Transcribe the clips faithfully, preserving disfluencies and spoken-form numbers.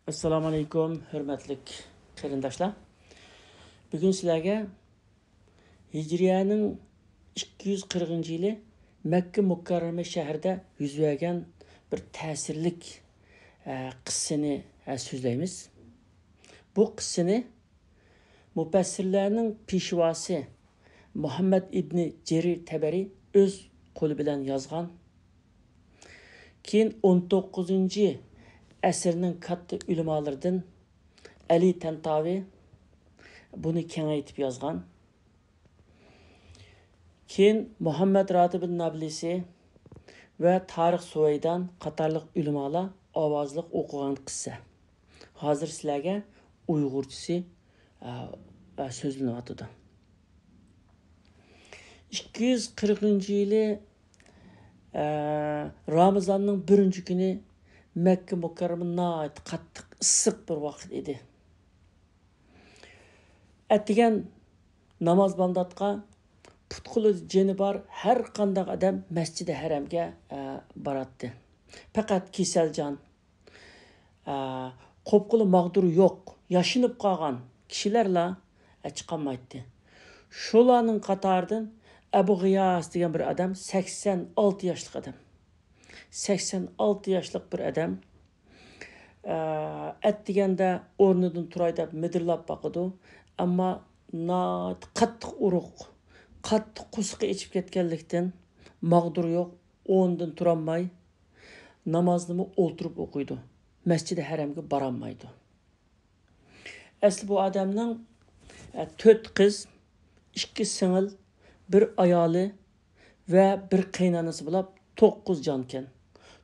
ئەسسالامۇئەلەيكۇم، ھۆرمەتلىك قېرىنداشلار. بۈگۈن سىلەرگە ھىجرىيەنىڭ ئىككى يۈز قىرىقىنچى يىلى مەككە مۇكەررەمە شەھىرىدە يۈز بەرگەن بىر تەسىرلىك، ئە، قىسسىنى، ئە، سۆزلەيمىز. بۇ قىسسىنى مۇپەسسىرلەرنىڭ پېشۋاسى مۇھەممەد ئىبنى جېرىر تەبەرى ئۆز قولى بىلەن يازغان. كېيىن ئون توققۇزىنچى ئەسىرنىڭ كاتتا ئۆلىمالىرىدىن ئەلى تەنتاۋى بۇنى كېڭەيتىپ يازغان. كېيىن مۇھەممەد راتىب نابلىسى ۋە تارىخ سۇۋەيدان قاتارلىق ئۆلىمالار ئاۋازلىق ئوقۇغان قىسسە. ھازىر سىلەرگە ئۇيغۇرچىسى، ئە، ئە، سۆزلىنىۋاتىدۇ. ئىككى يۈز قىرىقىنچى يىلى، ئە، رامىزاننىڭ بىرىنچى كۈنى مەككە مۇكەررەمە ناھايىتى قاتتىق ئىسسىق بىر ۋاقىت ئىدى. ئەتىگەن ناماز بامداتقا پۇت-قولىدا جېنى بار ھەر قانداق ئادەم مەسچىدى ھەرەمگە، ئە، باراتتى. پەقەت كېسەلجان، ئە، قوپقىلى ماغدۇرى يوق، ياشىنىپ قالغان كىشىلەرلا، ئە، چىقالمايتتى. شۇلارنىڭ قاتارىدىن ئەبۇ غىياس دېگەن بىر ئادەم، سەكسەن ئالتە ياشلىق ئادەم. سەكسەن ئالتە ياشلىق بىر ئادەم، ئە، ئەتىگەندە ئورنىدىن تۇراي دەپ مىدىرلاپ باقىدۇ. ئەمما ناھايىتى قاتتىق ئورۇق، قاتتىق قورسىقى ئېچىپ كەتكەنلىكتىن، ماغدۇرى يوق، ئورنىدىن تۇرالماي، نامازنىمۇ ئولتۇرۇپ ئوقۇيدۇ. مەسچىدى ھەرەمگە بارالمايدۇ. ئەسلى بۇ ئادەمنىڭ، ئە، تۆت قىز، ئىككى سىڭىل، بىر ئايالى ۋە بىر قېيىنئانىسى بولاپ توققۇز جانكەن.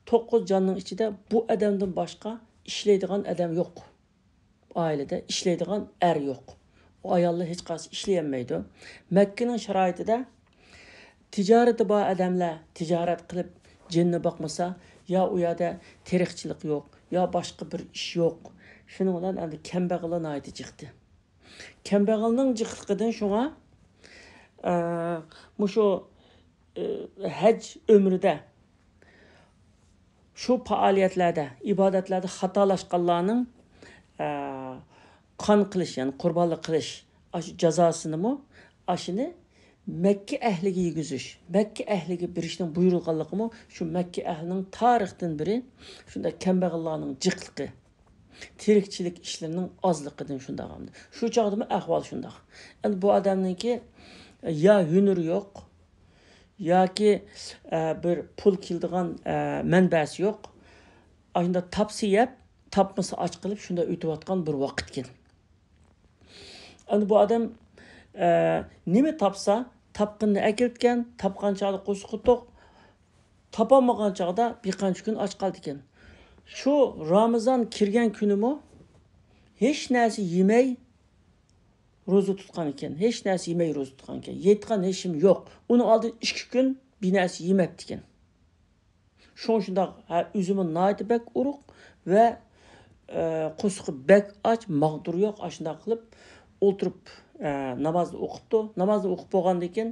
توققۇز جاننىڭ ئىچىدە بۇ ئادەمدىن باشقا ئىشلەيدىغان ئادەم يوق. ئائىلىدە ئىشلەيدىغان ئەر يوق. ئۇ ئاياللار ھېچقايسى ئىشلىيەلمەيدۇ. مەككىنىڭ شارائىتىدا تىجارىتى بار ئادەملەر تىجارەت قىلىپ جېنىنى باقمىسا، يا ئۇ يەردە تېرىقچىلىق يوق، يا باشقا بىر ئىش يوق. شۇنىڭ بىلەن ئەمدى كەمبەغەللەر ناھايىتى جىقتى. كەمبەغەلنىڭ جىقلىقىدىن شۇڭا، ئە، مۇشۇ، ئە، ھەج ئۆمرىدە شۇ پائالىيەتلەردە، ئىبادەتلەردە خاتالاشقانلارنىڭ، ئە، قان قىلىش، يەنى قۇربانلىق قىلىش، ئاشۇ جازاسىنىمۇ، ئاشۇنى مەككە ئەھلىگە يېگۈزۈش، مەككە ئەھلىگە بېرىشنىڭ بۇيرۇلغانلىقىمۇ شۇ مەككە ئەھلىنىڭ تارىختىن بېرى شۇنداق كەمبەغەللارنىڭ جىقلىقى، تىرىكچىلىك ئىشلىرىنىڭ ئازلىقىدىن شۇنداق ئەمدى. شۇ چاغدىمۇ ئەھۋال شۇنداق. ئەمدى بۇ ئادەمنىڭكى يا ھۈنىرى يوق، ياكى، ئە، بىر پۇل كېلىدىغان، ئە، مەنبەسى يوق. ئاشۇنداق تاپسا يەپ، تاپمىسا ئاچ قېلىپ شۇنداق ئۆتۈۋاتقان بىر ۋاقىتكەن. ئەمدى بۇ ئادەم، ئە، نېمە تاپسا، تاپقىنىنى ئەكېلىپتىكەن، تاپقان چاغدا قورسىقى توق، تاپالمىغان چاغدا بىر قانچە كۈن ئاچ قالىدىكەن. شۇ رامىزان كىرگەن كۈنىمۇ ھېچ نەرسە يېمەي روزا تۇتقان ئىكەن. ھېچ نەرسە يېمەي روزا تۇتقان ئىكەن. يەيدىغان ھېچ نېمە يوق. ئۇنىڭ ئالدىدا ئىككى كۈن بىر نەرسە يېمەپتىكەن. شۇڭا شۇنداق، ھە، ئۆزىمۇ ناھايىتى بەك ئورۇق ۋە، ئە، قورسىقى بەك ئاچ، ماغدۇرى يوق، ئاشۇنداق قىلىپ ئولتۇرۇپ، ئە، نامازنى ئوقۇپتۇ. نامازنى ئوقۇپ بولغاندىن كېيىن،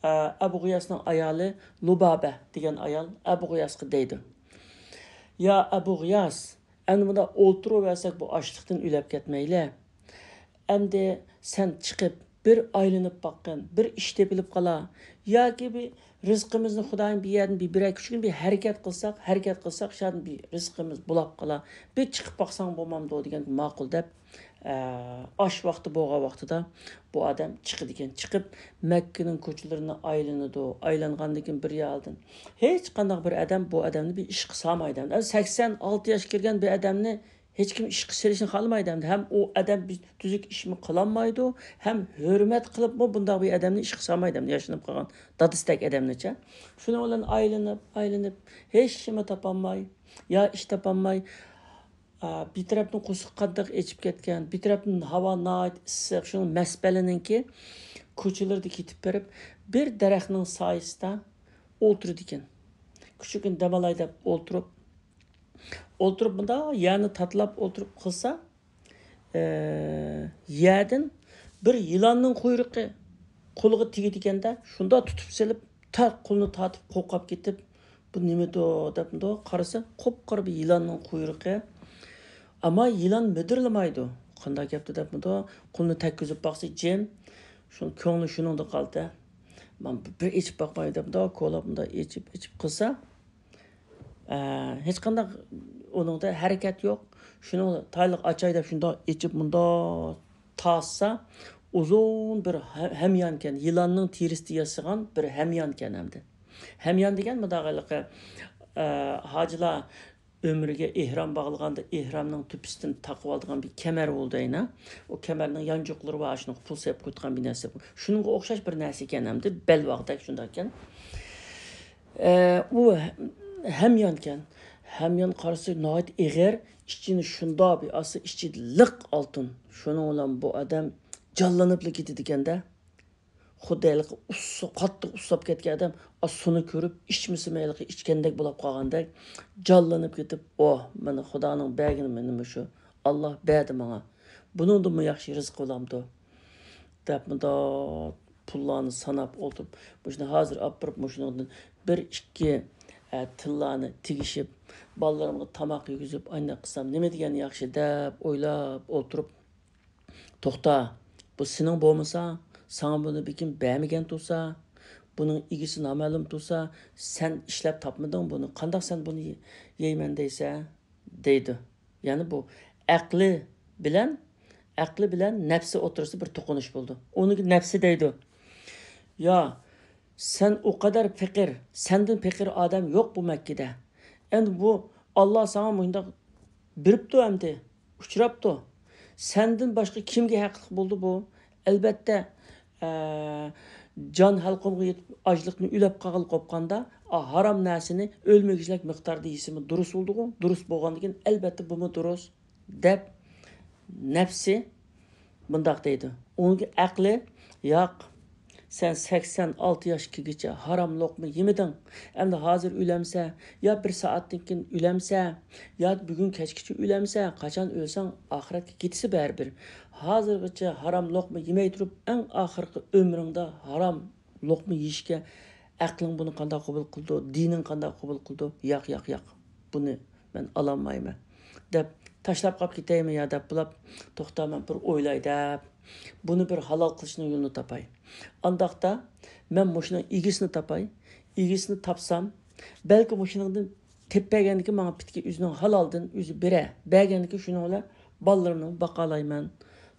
ئە، ئەبۇ غىياسنىڭ ئايالى لۇبابە دېگەن ئايال ئەبۇ غىياسقا دەيدۇ: يا ئەبۇ غىياس، ئەمدى مۇنداق ئولتۇرۇۋەرسەك بۇ ئاچلىقتىن ئۆلۈپ كەتمەيلى. ئەمدى سەن چىقىپ بىر ئايلىنىپ باققىن، بىر ئىش تېپىلىپ قالا. ياكى بىر رىزقىمىزنى خۇدايىم بىر يەردىن بىر بېرەر، شۇ كۈن بىر ھەرىكەت قىلساق، ھەرىكەت قىلساق، شۇ يەردىن بىر رىزقىمىز بولاپ قالا. بىر چىقىپ باقساڭ بولمامدۇ دېگەن ماقۇل دەپ، ئە، ئاش ۋاقتى بولغان ۋاقتىدا بۇ ئادەم چىقىدىكەن. چىقىپ مەككىنىڭ كوچىلىرىنى ئايلىنىدۇ. ئايلانغاندىن كېيىن بىر يەردىن ھېچقانداق بىر ئادەم بۇ ئادەمنى بىر ئىشقا سالمايدۇ. ئەمدى سەكسەن ئالتە ياش كىرگەن بىر ئادەمنى ھېچكىم ئىشقا سېلىشنى خالىمايدۇ ئەمدى. ھەم ئۇ ئادەم بىز تۈزۈك ئىشمۇ قىلالمايدۇ، ھەم ھۆرمەت قىلىپمۇ بۇنداق بىر ئادەمنى ئىشقا سالمايدۇ ئەمدى، ياشىنىپ قالغان دادىسىدەك ئادەمنىچە. شۇنىڭ بىلەن ئايلىنىپ، ئايلىنىپ، ھېچ نېمە تاپالماي، يا ئىش تاپالماي، ئا، بىر تەرەپتىن قورسىقى قاتتىق ئېچىپ كەتكەن، بىر تەرەپتىن ھاۋا ناھايىتى ئىسسىق، شۇنىڭ مەسپەلىنىڭكى كوچىلىرىدا كېتىپ بېرىپ، بىر دەرەخنىڭ سايىسىدا ئولتۇرىدىكەن. كۈچۈككىنە دەم ئالاي دەپ ئولتۇرۇپ، ئولتۇرۇپ مۇنداق يەرنى تاتىلاپ ئولتۇرۇپ قىلسا، ئە، يەردىن بىر يىلاننىڭ قۇيرۇقى قولىغا تېگىدىكەن-دە، شۇنداق تۇتۇپ سېلىپ، تارت قولىنى تارتىپ قورقۇپ كېتىپ، بۇ نېمىدۇ دەپ مۇنداق قارىسا، قۇپقارا بىر يىلاننىڭ قۇيرۇقى. ئەمما يىلان مىدىرلىمايدۇ. قانداق گەپتۇ دەپمىدۇ؟ قۇمنى تەگكۈزۈپ باقسا جىم. شۇ كۆڭلى شۇنىڭدا قالدى. مانا بىر ئېچىپ باقماي دەپمىدۇ، كولاپ مۇنداق ئېچىپ، ئېچىپ قىلسا، ئە، ھېچقانداق ئۇنىڭدا ھەرىكەت يوق. شۇنىڭ تايلىق ئاچاي دەپ شۇنداق ئېچىپ مۇنداق تاسسا، ئۇزۇن بىر ھە-، ھەميانكەن، يىلاننىڭ تېرىسىدە ياسىغان بىر ھەميانكەن ئەمدى. ھەميان دېگەن مۇنداق ھېلىقى، ئە، ھاجىلار ئۆمرىگە ئېھرام باغلىغاندا، ئېھرامنىڭ تۆپىسىدىن تاقىۋالىدىغان بىر كەمەر بولىدۇ ئەينە. ئۇ كەمەرنىڭ يانچۇقلىرى بار، شۇنىڭغا پۇل سېلىپ قويىدىغان بىر نەرسە. شۇنىڭغا ئوخشاش بىر نەرسە ئىكەن ئەمدى، بەلباغدەك شۇنداق ئىكەن. ئە، ئۇ ھە-، ھەميانكەن. ھەميان قارىسا ناھايىتى ئېغىر، ئىچىنى شۇنداق بىر ئاسا، ئىچى لىق ئالتۇن. شۇنىڭ بىلەن بۇ ئادەم جانلىنىپلا كېتىدىكەن-دە. خۇددى ھېلىقى ئۇسسا-، قاتتىق ئۇسساپ كەتكەن ئادەم ئاس سۇنى كۆرۈپ، ئىچمىسىمۇ ھېلىقى ئىچكەندەك بولاپ قالغاندەك جانلىنىپ كېتىپ، «ئوھ، مانا خۇدانىڭ بەرگىنى مانا مۇشۇ. ئاللا بەردى ماڭا. بۇنىڭدىنمۇ ياخشى رىزىق بولامدۇ؟» دەپ مۇنداق پۇللارنى ساناپ ئولتۇرۇپ، مۇشۇنى ھازىر ئاپىرىپ، مۇشۇنىڭدىن بىر ئىككى، ئە، تىللانى تېگىشىپ، بالىلىرىمغا تاماق يېگۈزۈپ، ئانداق قىلسام نېمە دېگەن ياخشى دەپ ئويلاپ ئولتۇرۇپ، توختا، بۇ سېنىڭ بولمىسا، ساڭا بۇنى بېكىم بەرمىگەن تۇرسا، بۇنىڭ ئىگىسى نامەلۇم تۇرسا، سەن ئىشلەپ تاپمىدىڭ بۇنى، قانداق سەن بۇنى يەيمەن دەيسەن؟ دەيدۇ. يەنى بۇ ئەقلى بىلەن، ئەقلى بىلەن نەپسى ئوتتۇرىسىدا بىر توقۇنۇش بولىدۇ. ئۇنىڭغا نەپسى دەيدۇ. يا، سەن ئۇ قەدەر پېقىر، سەندىن پېقىر ئادەم يوق بۇ مەككىدە. ئەمدى بۇ ئاللا ساڭا مۇشۇنداق بېرىپتۇ ئەمدى، ئۇچراپتۇ. سەندىن باشقا كىمگە ھەقلىق بولدى بۇ؟ ئەلبەتتە، ئە، جان ھەلقۇمغا يېتىپ، ئاچلىقتىن ئۆلۈپ قالغىلى قوپقاندا، ئا، ھارام نەرسىنى ئۆلمىگۈچىلىك مىقداردا يېسىمۇ دۇرۇس بولىدىغۇ؟ دۇرۇس بولغاندىكىن، ئەلبەتتە، بۇمۇ دۇرۇس، دەپ نەپسى مۇنداق دەيدۇ. ئۇنىڭ ئەقلى، ياق، سەن سەكسەن ئالتە ياشقىچە ھارام لوقما يېمىدىڭ. ئەمدى ھازىر ئۆلەمسە، يا بىر سائەتتىن كېيىن ئۆلەمسە، يا بۈگۈن كەچكىچە ئۆلەمسە، قاچان ئۆلسەڭ ئاخىرەتكە كېتىسە بەرىبىر. ھازىرغىچە ھارام لوقما يېمەي تۇرۇپ، ئەڭ ئاخىرقى ئۆمرۈڭدە ھارام لوقما يېيىشكە ئەقلىڭ بۇنى قانداق قوبۇل قىلىدۇ، دىنىڭ قانداق قوبۇل قىلىدۇ؟ ياق، ياق، ياق. بۇنى مەن ئالالمايمەن، دەپ تاشلاپ قاپ كېتەيمۇ يا دەپ بولاپ، توختا، مەن بىر ئويلاي دەپ، بۇنى بىر ھالال قىلىشنىڭ يولىنى تاپاي. ئانداقتا مەن مۇشۇنىڭ ئىگىسىنى تاپاي. ئىگىسىنى تاپسام، بەلكى مۇشۇنىڭدىن تېپىپ بەرگەندىكىن ماڭا پىتكى ئۆزىنىڭ ھالالدىن ئۆزى بېرە. بەرگەندىكىن شۇنىڭ بىلەن بالىلىرىمنى باقالايمەن،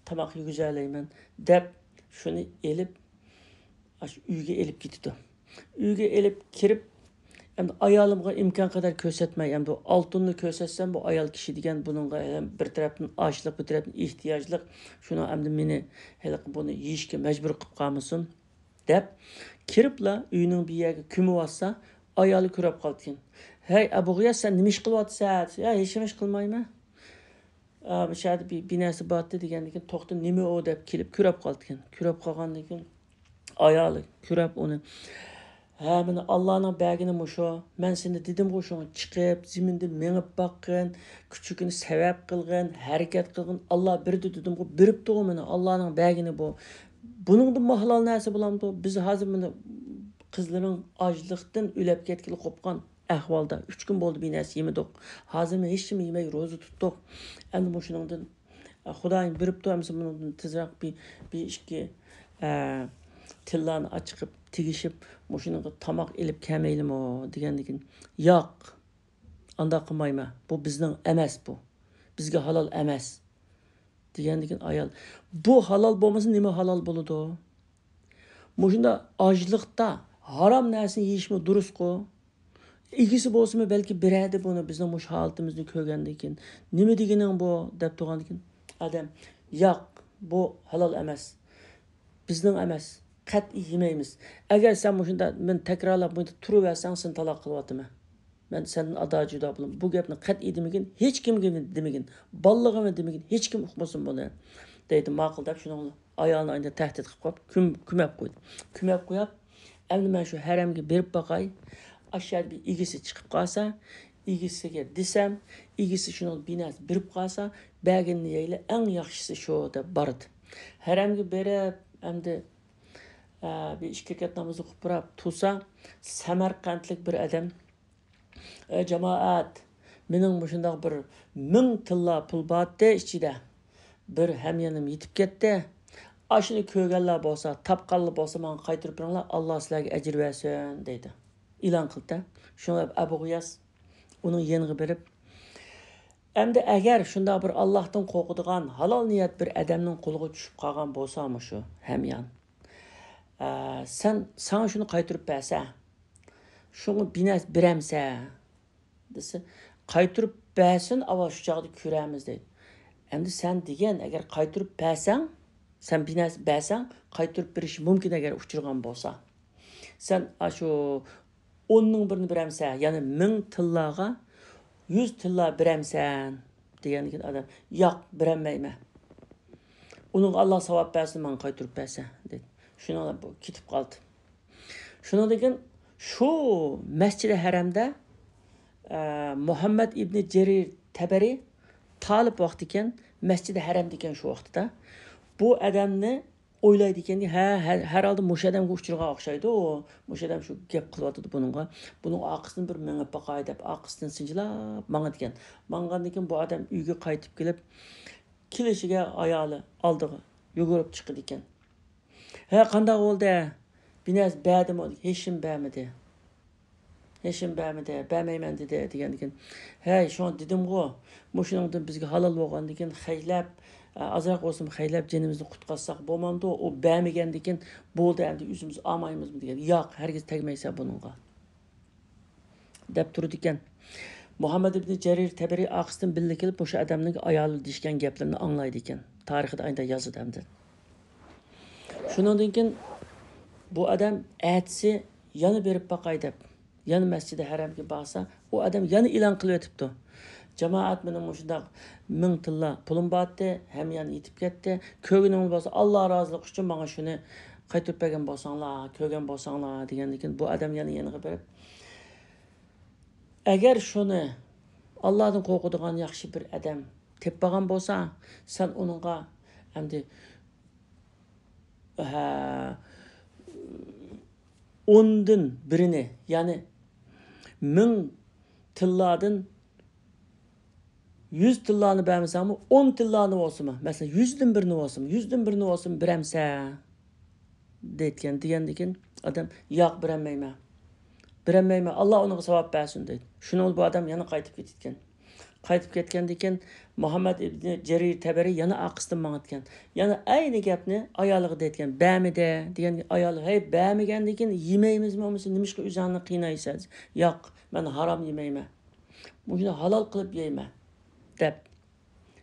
تاماق يېگۈزەلەيمەن، دەپ شۇنى ئېلىپ، ئاشۇ ئۆيگە ئېلىپ كېتىدۇ. ئۆيگە ئېلىپ كىرىپ، ئەمدى ئايالىمغا ئىمكان قەدەر كۆرسەتمەي، ئەمدى ئالتۇننى كۆرسەتسەم، بۇ ئايال كىشى دېگەن بۇنىڭغا ھەم بىر تەرەپتىن ئاچلىق، بىر تەرەپتىن ئېھتىياجلىق، شۇنىڭ ئەمدى مېنى ھېلىقى بۇنى يېيىشكە مەجبۇر قىلىپ قالمىسۇن، دەپ كىرىپلا ئۆينىڭ بىر يەرگە كۆمۈۋاتسا، ئايالى كۆرۈپ قالىدىكەن. «ھەي، ئەبۇغىياس، سەن نېمە ئىش قىلىۋاتىسەن؟» «يا، ھېچنېمە ئىش قىلمايمەن.» «ئا، بۇ يەردە بىر، بىر نەرسە بارتى» دېگەندىكىن، «توختا، نېمە ئۇ؟» دەپ كېلىپ كۆرۈپ قالىدىكەن. كۆرۈپ قالغاندىن كېيىن ئايالى كۆرۈپ ئۇنى، «ھە، مانا ئاللانىڭ بەرگىنى مۇشۇ. مەن سېنى دېدىمغۇ، شۇڭا چىقىپ، زېمىندا مېڭىپ باققىن، كۈچۈكىنى سەۋەب قىلغىن، ھەرىكەت قىلغىن. ئاللا بېرىدۇ دېدىمغۇ، بېرىپتۇغۇ مانا، ئاللانىڭ بەرگىنى بۇ. بۇنىڭدىنمۇ ھالال نەرسە بولامدۇ؟» بىز ھازىر مانا قىزلىرىڭ ئاچلىقتىن ئۆلۈپ كەتكىلى قوپقان ئەھۋالدا، ئۈچ كۈن بولدى بىر نەرسە يېمىدۇق. ھازىرمۇ ھېچنېمە يېمەي روزا تۇتتۇق. ئەمدى مۇشۇنىڭدىن، ئە، خۇدايىم بېرىپتۇ، ئەمىسە بۇنىڭدىن تېزراق بىر، بىر ئىككى، ئە، تىللانى ئاچىقىپ، تېگىشىپ، مۇشۇنىڭغا تاماق ئېلىپ كەلمەيلىمۇ دېگەندىكىن، ياق، ئانداق قىلمايمەن. بۇ بىزنىڭ ئەمەس بۇ. بىزگە ھالال ئەمەس. دېگەندىكىن ئايال، بۇ ھالال بولمىسا نېمە ھالال بولىدۇ؟ مۇشۇنداق ئاچلىقتا ھارام نەرسىنى يېيىشمۇ دۇرۇسقۇ؟ ئىگىسى بولسىمۇ بەلكى بېرەدى بۇنى، بىزنىڭ مۇشۇ ھالىتىمىزنى كۆرگەندىن كېيىن. نېمە دېگىنىڭ بۇ؟ دەپ تۇرغاندىن كېيىن ئادەم، ياق، بۇ ھالال ئەمەس. بىزنىڭ ئەمەس. قەتئىي يېمەيمىز. ئەگەر سەن مۇشۇنداق مېنى تەكرارلاپ مۇشۇنداق تۇرۇۋەرسەڭ، سېنى تالاق قىلىۋاتىمەن. مەن سەندىن ئادا جۇدا بولىمەن. بۇ گەپنى قەتئىي دېمىگىن، ھېچكىمگە دېمىگىن. بالىلىرىڭغا دېمىگىن، ھېچكىم ئۇقمىسۇن بۇنى. دەيدۇ، ماقۇل دەپ شۇنىڭ ئايالىنى ئاينىدا تەھدىت قىلىپ قويۇپ، كۆم-، كۆمۈپ قويدى. كۆمۈپ قويۇپ، ئەمدى مەن شۇ ھەرەمگە بېرىپ باقاي. ئاشۇ يەردە بىر ئىگىسى چىقىپ قالسا، ئىگىسىگە دېسەم، ئىگىسى شۇنىڭ بىر نەرسە بېرىپ قالسا، بەرگىنىنى يەيلى، ئەڭ ياخشىسى شۇ دەپ بارىدۇ. ھەرەمگە بېرىپ، ئەمدى، ئە، بىر ئىككى رەكەت ناماز ئوقۇپ بېرىپ تۇرسا، سەمەرقەنتلىك بىر ئادەم، ئەي جامائەت، مېنىڭ مۇشۇنداق بىر مىڭ تىللا پۇل بارتتى ئىچىدە. بىر ھەميانىم يېتىپ كەتتى. ئاشۇنى كۆرگەنلەر بولسا، تاپقانلار بولسا، ماڭا قايتۇرۇپ بېرىڭلار، ئاللا سىلەرگە ئەجىر بەرسۇن» دەيدۇ. ئېلان قىلدى. شۇڭا ئەبۇ غىياس ئۇنىڭ يېنىغا بېرىپ، ئەمدى ئەگەر شۇنداق بىر ئاللاھتىن قورقىدىغان، ھالال نىيەت بىر ئادەمنىڭ قولىغا چۈشۈپ قالغان بولسا مۇشۇ ھەميان، ئە، سەن، ساڭا شۇنى قايتۇرۇپ بەرسە، شۇڭا بىر نەرسە بېرەمسە؟ دېسە، قايتۇرۇپ بەرسۇن، ئاۋۋال شۇ چاغدا كۆرەرمىز دەيدۇ. ئەمدى سەن دېگەن، ئەگەر قايتۇرۇپ بەرسەڭ، سەن بىر نەرسە بەرسەڭ، قايتۇرۇپ بېرىشى مۇمكىن، ئەگەر ئۇچرىغان بولسا. سەن ئاشۇ ئوننىڭ بىرىنى بېرەمسەن، يەنى مىڭ تىللاغا يۈز تىللا بېرەمسەن؟ دېگەندىكىن ئادەم، ياق، بېرەلمەيمەن. ئۇنىڭغا ئاللا ساۋاب بەرسۇن، ماڭا قايتۇرۇپ بەرسە، دېدى. شۇنىڭ بىلەن بۇ كېتىپ قالدى. شۇنىڭدىن كېيىن شۇ مەسجىدى ھەرەمدە، ئە، مۇھەممەد ئىبنى جەرىر تەبەرى تالىپ ۋاقتى ئىكەن، مەسجىدى ھەرەمدە ئىكەن شۇ ۋاقىتتا. بۇ ئادەمنى ئويلايدىكەن، ھە، ھە، ھەر ھالدا مۇشۇ ئادەمگە ئۇچرىغان ئوخشايدۇ، مۇشۇ ئادەم شۇ گەپ قىلىۋاتىدۇ بۇنىڭغا. بۇنىڭ ئارقىسىدىن بىر مېڭىپ باقاي دەپ، ئارقىسىدىن سىنچىلاپ ماڭىدىكەن. ماڭغاندىن كېيىن بۇ ئادەم ئۆيگە قايتىپ كېلىپ، كېلىشىگە ئايالى ئالدىغا يۈگۈرۈپ چىقىدىكەن. ھە، قانداق بولدى؟ بىر نەرسە بەردىمۇ؟ ھېچنېمە بەرمىدى. ھېچنېمە بەرمىدى، بەرمەيمەن دېدى، دېگەندىكىن، ھەي، شۇڭا دېدىمغۇ، مۇشۇنىڭدىن بىزگە ھالال بولغاندىكىن خەجلەپ، ئازراق بولسىمۇ خەجلەپ جېنىمىزنى قۇتقۇزساق بولمامدۇ؟ ئۇ بەرمىگەندىكىن بولدى، ئەمدى ئۆزىمىز ئالمايمىزمۇ؟ دېگەن. ياق، ھەرگىز تەگمەيسەن بۇنىڭغا، دەپ تۇرىدىكەن. مۇھەممەد ئىبنى جەرىر تەبەرى ئارقىسىدىن بىللە كېلىپ، مۇشۇ ئادەمنىڭ ئايالى دېيىشكەن گەپلىرىنى ئاڭلايدىكەن. تارىخىدا ئايدا يازىدۇ ئەمدى. شۇنىڭدىن كېيىن بۇ ئادەم ئەتىسى يەنە بېرىپ باقاي دەپ، يەنە مەسجىدى ھەرەمگە بارسا، ئۇ ئادەم يەنە ئېلان قىلىۋېتىپتۇ. جامائەت، مېنىڭ مۇشۇنداق مىڭ تىللا پۇلۇم بارتتى، ھەميان يېتىپ كەتتى. كۆرگىنىڭلار بولسا، ئاللا رازىلىقى ئۈچۈن ماڭا شۇنى قايتۇرۇپ بەرگەن بولساڭلار، كۆرگەن بولساڭلار، دېگەندىن كېيىن بۇ ئادەم يەنە يېنىغا بېرىپ، ئەگەر شۇنى ئاللادىن قورقىدىغان ياخشى بىر ئادەم تېپىپ بولسا، سەن ئۇنىڭغا ئەمدى، ھە، ئوندىن بىرىنى، يەنى مىڭ تىللادىن يۈز تىللانى بەرمىسەڭمۇ، ئون تىللانى بولسىمۇ، مەسىلەن، يۈزدىن بىرنى بولسىمۇ، يۈزدىن بىرنى بولسىمۇ بېرەمسەن؟ دەيتكەن، دېگەندىكىن ئادەم، ياق، بېرەلمەيمەن. بېرەلمەيمەن، ئاللا ئۇنىڭغا ساۋاب بەرسۇن، دەيدۇ. شۇنىڭ بىلەن بۇ ئادەم يەنە قايتىپ كېتىدىكەن. قايتىپ كەتكەندىكىن مۇھەممەد ئىبنى جەرىر تەبەرى يەنە ئارقىسىدىن ماڭىدىكەن. يەنە ئەينى گەپنى ئايالىغا دەيدىكەن، بەرمىدى، دېگەن. ئايالى، ھەي، بەرمىگەندىكىن يېمەيمىزمۇ بولمىسا، نېمىشقا ئۆزۈڭنى قىينايسەن؟ ياق، مەن ھارام يېمەيمەن. مۇشۇنى ھالال قىلىپ يەيمەن، دەپ.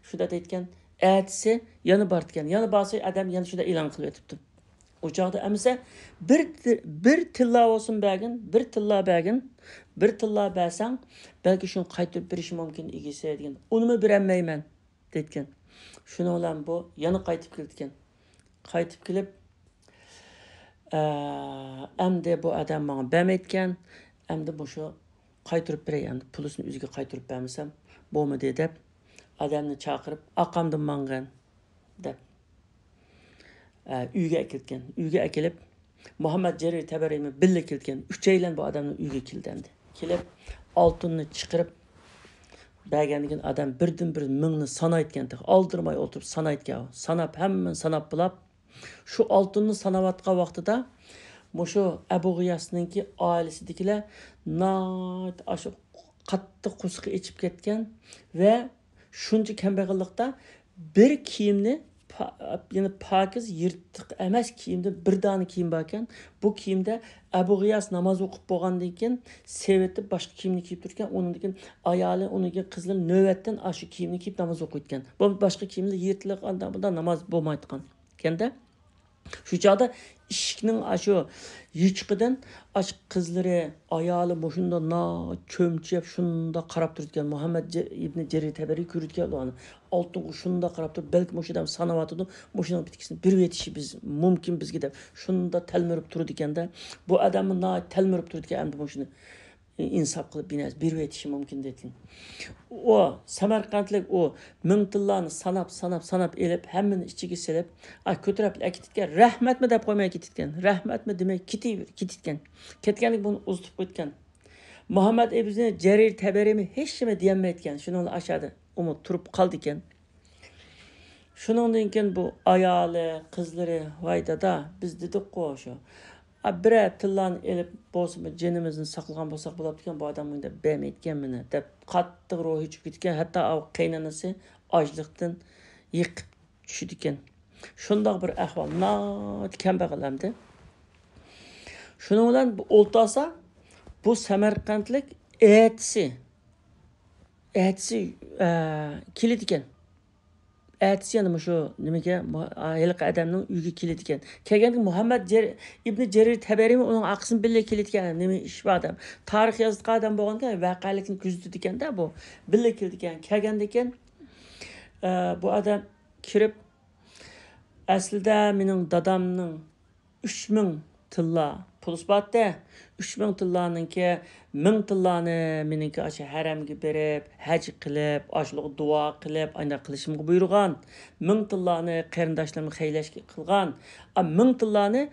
شۇنداق دەيدىكەن، ئەتىسى يەنە بارىدىكەن. يەنە بارسا ئادەم يەنە شۇنداق ئېلان قىلىۋېتىپتۇ. ئۇ چاغدا ئەمىسە بىر، بىر تىللا بولسۇن بەرگىن، بىر تىللا بەرگىن، بىر تىللا بەرسەڭ، بەلكى شۇنى قايتۇرۇپ بېرىشى مۇمكىن ئىگىسى، دېگەن. ئۇنىمۇ بېرەلمەيمەن، دەيدىكەن. شۇنىڭ بىلەن بۇ يەنە قايتىپ كېلىدىكەن. قايتىپ كېلىپ، ئە، ئەمدى بۇ ئادەم ماڭا بەرمەيدىكەن، ئەمدى مۇشۇ قايتۇرۇپ بېرەي، ئەمدى پۇلىسىنى ئۆزىگە قايتۇرۇپ بەرمىسەم بولمىدى دەپ، ئادەمنى چاقىرىپ، ئارقامدىن ماڭغىن دەپ، ئە، ئۆيگە ئەكېلىدىكەن. ئۆيگە ئەكېلىپ، مۇھەممەد جەرىر تەبەرىمۇ بىللە كېلىدىكەن. ئۈچەيلەن بۇ ئادەمنىڭ ئۆيىگە كېلىدۇ ئەمدى. كېلىپ، ئالتۇننى چىقىرىپ بەرگەندىكىن ئادەم بىردىن بىر مىڭنى سانايدىكەن. تېخى ئالدىرىماي ئولتۇرۇپ سانايدىكەن. ساناپ، ھەممىنى ساناپ بولاپ، شۇ ئالتۇننى ساناۋاتقان ۋاقتىدا مۇشۇ ئەبۇ غىياسنىڭكى ئائىلىسىدىكىلەر ناھايىتى ئاشۇ قاتتىق قورسىقى ئېچىپ كەتكەن ۋە شۇنچە كەمبەغەللىكتە بىر كىيىمنى پا-، يەنى پاكىز، يىرتىق ئەمەس كىيىمدىن بىر دانە كىيىم باركەن. بۇ كىيىمدە ئەبۇ غىياس ناماز ئوقۇپ بولغاندىن كېيىن سېۋىتىپ باشقا كىيىمنى كىيىپ تۇرىدىكەن. ئۇنىڭدىن كېيىن ئايالى، ئۇنىڭدىن كېيىن قىزلىرى نۆۋەتتىن ئاشۇ كىيىمنى كىيىپ ناماز ئوقۇيدىكەن. بۇ باشقا كىيىملەر يىرتىلىق، ئانداق بۇنداق ناماز بولمايدىكەن. كەندە شۇ چاغدا ئىشىكنىڭ ئاشۇ يوچۇقىدىن ئاشۇ قىزلىرى، ئايالى مۇشۇنداق نا-، چۆمچەپ شۇنداق قاراپ تۇرىدىكەن. مۇھەممەد جە-، ئىبنى جەرىر تەبەرى كۆرىدىكەن ئۇلارنى. ئالتۇنغا شۇنداق قاراپ تۇرۇپ، بەلكىم مۇشۇ ئادەم ساناۋاتىدۇ، مۇشۇنىڭ بىتىكىسىنى بېرىۋېتىشى بىز، مۇمكىن بىزگە دەپ شۇنداق تەلمۈرۈپ تۇرىدىكەندە، بۇ ئادەممۇ ناھايىتى تەلمۈرۈپ تۇرىدىكەن ئەمدى مۇشۇنى ئىنساپ قىلىپ بىر نەرسە بېرىۋېتىشى مۇمكىن دېدىم. ئۇ سەمەرقەنتلىك ئۇ مىڭ تىللانى ساناپ، ساناپ، ساناپ ئېلىپ، ھەممىنى ئىچىگە سېلىپ، ئا، كۆتۈرۈپ ئەكېتىدىكەن. رەھمەتمۇ دەپ قويماي كېتىدىكەن. رەھمەتمۇ دېمەي كېتىۋېر-، كېتىدىكەن. كەتكەندىكىن بۇنى ئۇزىتىپ قويىدىكەن. مۇھەممەد ئىبنى جەرىر تەبەرىمۇ ھېچنېمە دېيەلمەيدىكەن. شۇنىڭ ئاشادا ئۇمۇ تۇرۇپ قالىدىكەن. شۇنىڭدىن كېيىن بۇ ئايالى، قىزلىرى، ۋاي دادا، بىز دېدۇققۇ شۇ، بىرەر تىللانى ئېلىپ بولسىمۇ جېنىمىزنى ساقلىغان بولساق بولاپتىكەن، بۇ ئادەم مۇنداق بەرمەيدىكەن مېنى دەپ قاتتىق روھى چۆكىدىكەن. ھەتتا ئاۋۇ قېينانىسى ئاچلىقتىن يىقىپ چۈشىدىكەن. شۇنداق بىر ئەھۋال، ناھايىتى كەمبەغەل ئەمدى. شۇنىڭ بىلەن بۇ ئولتۇرسا، بۇ سەمەرقەنتلىك ئەتىسى، ئەتىسى، ئە، كېلىدىكەن. ئەتىسى يەنە مۇشۇ نېمىگە، مۇ-، ئا، ھېلىقى ئادەمنىڭ ئۆيىگە كېلىدىكەن. كەلگەندە مۇھەممەد جەر-، ئىبنى جەرىر تەبەرىمۇ ئۇنىڭ ئارقىسىدىن بىللە كېلىدىكەن. نېمە ئىش بار دەپ. تارىخ يازىدىغان ئادەم بولغاندىكىن، ۋەقەلىكنى كۆزىتىدىكەن-دە بۇ. بىللە كېلىدىكەن. كەلگەندىكىن، ئە، بۇ ئادەم كىرىپ، ئەسلىدە مېنىڭ دادامنىڭ ئۈچ مىڭ تىللا پۇلى بارتى. ئۈچ مىڭ تىللانىڭكى مىڭ تىللانى مېنىڭكى ئاشۇ ھەرەمگە بېرىپ، ھەج قىلىپ، ئاشۇلارغا دۇئا قىلىپ، ئانداق قىلىشىمغا بۇيرۇغان. مىڭ تىللانى قېرىنداشلىرىمغا خەيرلەشكە قىلغان. ئا، مىڭ تىللانى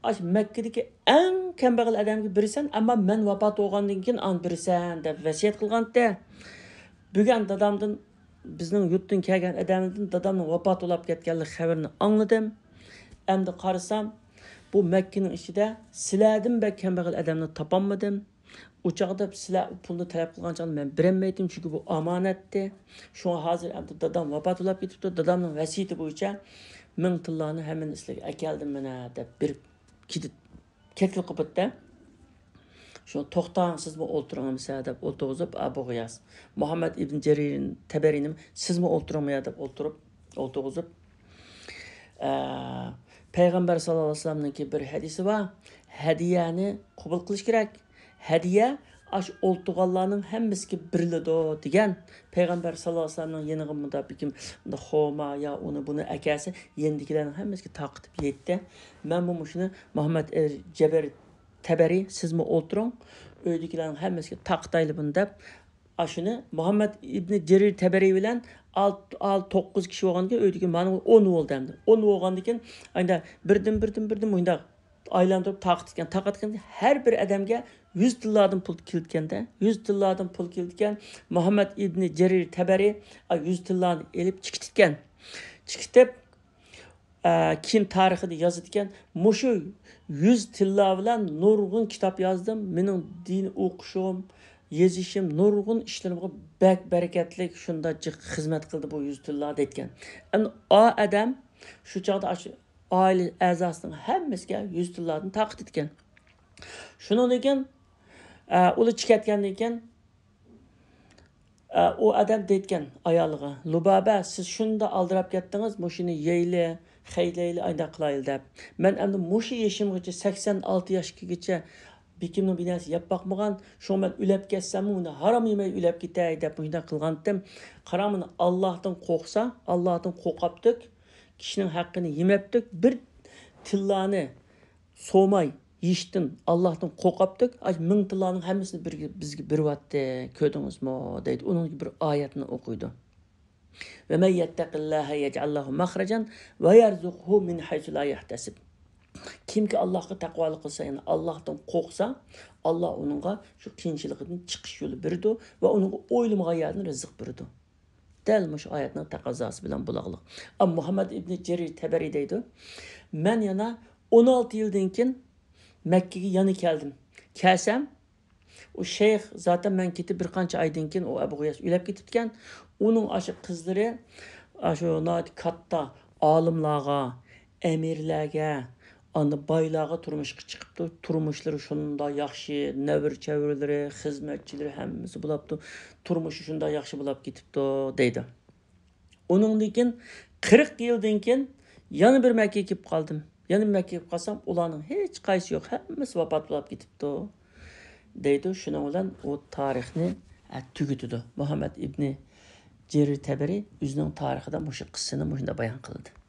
ئاشۇ مەككىدىكى ئەڭ كەمبەغەل ئادەمگە بېرىسەن، ئەمما مەن ۋاپات بولغاندىن كېيىن ئاڭا بېرىسەن دەپ ۋەسىيەت قىلغانتى. بۈگۈن دادامدىن، بىزنىڭ يۇرتتىن كەلگەن ئادەمدىن دادامنىڭ ۋاپات بولاپ كەتكەنلىك خەۋىرىنى ئاڭلىدىم. ئەمدى قارىسام، بۇ مەككىنىڭ ئىچىدە سىلەردىن بەك كەمبەغەل ئادەمنى تاپالمىدىم. ئۇ چاغدا سىلەر ئۇ پۇلنى تەلەپ قىلغان چاغدا مەن بېرەلمەيتتىم، چۈنكى بۇ ئامانەتتى. شۇڭا ھازىر ئەمدى دادام ۋاپات بولاپ كېتىپتۇ، دادامنىڭ ۋەسىيىتى بويىچە مىڭ تىللانى ھەممىنى سىلەرگە ئەكەلدىم مانا دەپ بېرىپ كېتىپ، كەتكىلى قوپۇتتى. شۇ، توختاڭ، سىزمۇ ئولتۇرۇڭ ئەمىسە دەپ ئولتۇرغۇزۇپ، ئەبۇ غىياس، مۇھەممەد ئىبن جەرىر تەبەرىنى، سىزمۇ ئولتۇرۇڭ يا دەپ ئولتۇرۇپ، ئولتۇرغۇزۇپ، ئە، پەيغەمبەر ساللاللاھۇ ئەلەيھى ۋەسەللەمنىڭكى بىر ھەدىسى بار، ھەدىيەنى قوبۇل قىلىش كېرەك. ھەدىيە ئاشۇ ئولتۇرغانلارنىڭ ھەممىسىگە بېرىلىدۇ دېگەن. پەيغەمبەر ساللاللاھۇ ئەلەيھى ۋەسەللەمنىڭ يېنىغا مۇنداق بىر كىم خورما يا ئۇنى بۇنى ئەكەلسە، يېنىدىكىلەرنىڭ ھەممىسىگە تارقىتىپ يەيتتى. مەنمۇ مۇشۇنى مۇھەممەد ئەل جەبەر تەبەرى، سىزمۇ ئولتۇرۇڭ، ئۆيدىكىلەرنىڭ ھەممىسىگە تارقىتايلى بۇنى دەپ، ئاشۇنى مۇھەممەد ئىبنى جەرىر تەبەرى بىلەن ئال-، ئال-، توققۇز كىشى بولغاندىكىن، ئۆيدىكى مانا ئون بولدى ئەمدى. ئون بولغاندىكىن، ئەمدى بىردىن، بىردىن، بىردىن مۇنداق ئايلاندۇرۇپ تارقىتىدىكەن. تارقىتىدىكەن، ھەر بىر ئادەمگە يۈز تىللادىن پۇل كېلىدىكەن-دە. يۈز تىللادىن پۇل كېلىدىكەن. مۇھەممەد ئىبنى جەرىر تەبەرى، ئا، يۈز تىللانى ئېلىپ چىقىتىدىكەن. چىقىتىپ، ئە، كېيىن تارىخىدا يازىدىكەن، مۇشۇ يۈز تىللا بىلەن نۇرغۇن كىتاب يازدىم. مېنىڭ دىن ئوقۇشۇم، يېزىشىم، نۇرغۇن ئىشلىرىمغا بەك بەرىكەتلىك، شۇنداق جىق خىزمەت قىلدى بۇ يۈز تىللا دەيدىكەن. ئەمدى ئا ئادەم شۇ چاغدا ئاشۇ ئائىلە ئەزاسىنىڭ ھەممىسىگە يۈز تىللادىن تارقىتىدىكەن. شۇنىڭدىن كېيىن، ئە، ئۇلار چىقىۋەتكەندىن كېيىن، ئە، ئۇ ئادەم دەيدىكەن ئايالىغا، لۇبابە، سىز شۇنداق ئالدىراپ كەتتىڭىز، مۇشۇنى يەيلى، خەيلەيلى، ئاينداق قىلايلى دەپ. مەن ئەمدى مۇشۇ يېشىمغىچە، سەكسەن ئالتە ياشقىچە بېكىمنىڭ بىناسى يەپ باقمىغان، شۇڭا مەن ئۆلەپ كەتسەممۇ، مۇنداق ھارام يېمەي ئۆلەپ كېتەي دەپ مۇشۇنداق قىلغانتىم. قاراڭ، مانا، ئاللاھتىن قورقسا، ئاللاھتىن قورقاپتۇق، كىشىنىڭ ھەققىنى يېمەپتۇق، بىر تىللانى سوماي يېيىشتىن ئاللاھتىن قورقاپتۇق، ئاش مىڭ تىللانىڭ ھەممىسىنى بىرگە، بىزگە بېرىۋەتتى، كۆردىڭىزمۇ؟ دەيدۇ. ئۇنىڭدىكى بىر ئايەتنى ئوقۇيدۇ. وَمَن يَتَّقِ اللَّهَ يَجْعَل لَّهُ مَخْرَجًا وَيَرْزُقْهُ مِنْ حَيْثُ لَا يَحْتَسِبُ. كىمكى ئاللاھقا تەقۋالىق قىلسا، يەنى ئاللاھتىن قورقسا، ئاللاھ ئۇنىڭغا شۇ قىيىنچىلىقىدىن چىقىش يولى بېرىدۇ ۋە ئۇنىڭغا ئويلىمىغان يەردىن رىزىق بېرىدۇ. دەل مۇشۇ ئايەتنىڭ تەقەززاسى بىلەن بولاغلىق. ئەمما مۇھەممەد ئىبنى جەرىر تەبەرى دەيدۇ، مەن يەنە ئون ئالتە يىلدىن كېيىن مەككىگە يەنە كەلدىم. كەلسەم، ئۇ شەيخ زاتەن مەن كېتىپ بىر قانچە ئايدىن كېيىن ئۇ ئەبۇ غىياس ئۆلۈپ كېتىپتىكەن. ئۇنىڭ ئاشۇ قىزلىرى، ئاشۇ ناھايىتى كاتتا ئالىملارغا، ئەمىرلەرگە، ئاندىن بايلارغا تۇرمۇشقا چىقىپتۇ. تۇرمۇشلىرى شۇنداق ياخشى، نەۋرە-چەۋرىلىرى، خىزمەتچىلىرى ھەممىسى بولاپتۇ. تۇرمۇشى شۇنداق ياخشى بولاپ كېتىپتۇ، دەيدۇ. ئۇنىڭدىن كېيىن قىرىق يىلدىن كېيىن يەنە بىر مەككىگە كېلىپ قالدىم. يەنە مەككىگە كېلىپ قالسام، ئۇلارنىڭ ھېچقايسىسى يوق، ھەممىسى ۋاپات بولاپ كېتىپتۇ، دەيدۇ. شۇنىڭ بىلەن ئۇ تارىخنى، ئە، تۈگىتىدۇ. مۇھەممەد ئىبنى جېرىر تەبەرى ئۆزىنىڭ تارىخىدا مۇشۇ قىسسىنى مۇشۇنداق بايان قىلدى.